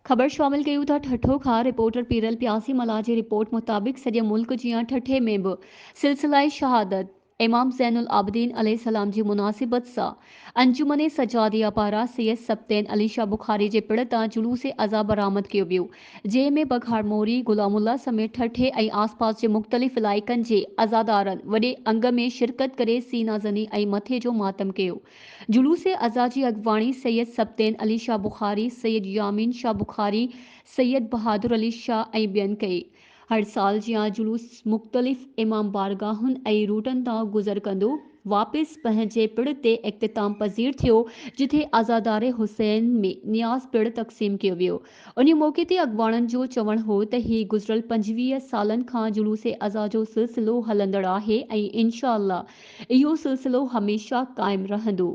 خبر شامل ڪيون ٿا ٺٽو کان رپورٽر پيرل پياسي ملاح جي رپورٽ مطابق سڄي ملڪ جيان ٺٽي ۾ به سلسلائي شهادت امام زين العابدين عليه السلام جي مناسبت سان انجمن سجاديه پاران سيد سبطين علي شاهه بخاري جي پڙ تان جلوس عزا برآمد ڪيو ويو جنهن ۾ بگهاڙ موري غلام الله سميت ٺٽي ۽ آسپاس جي مختلف علائقن جي عزادارن وڏي انگ ۾ شرڪت ڪري سينا زني ۽ مٿي جو ماتم ڪيو. جلوس عزا جي اڳواڻي سيد سبطين علي شاهه بخاري، سيد يامين شاهه بخاري، سيد بهادر علي شاهه ۽ ٻين ڪئي. هر سال جيان جلوس مختلف امام بارگاهن ۽ روٽن تان گذر ڪندو واپس پنهنجي پڙ تي اختتام پذير ٿيو جتي عزادار حسين ۾ نياز پڙ تقسيم ڪيو ويو. ان موقعي تي اڳواڻن جو چوڻ هو ته هي گذريل 25 سالن کان جلوس عزا جو سلسلو هلندڙ آهي ۽ انشاء الله اهو سلسلو هميشه قائم رهندو.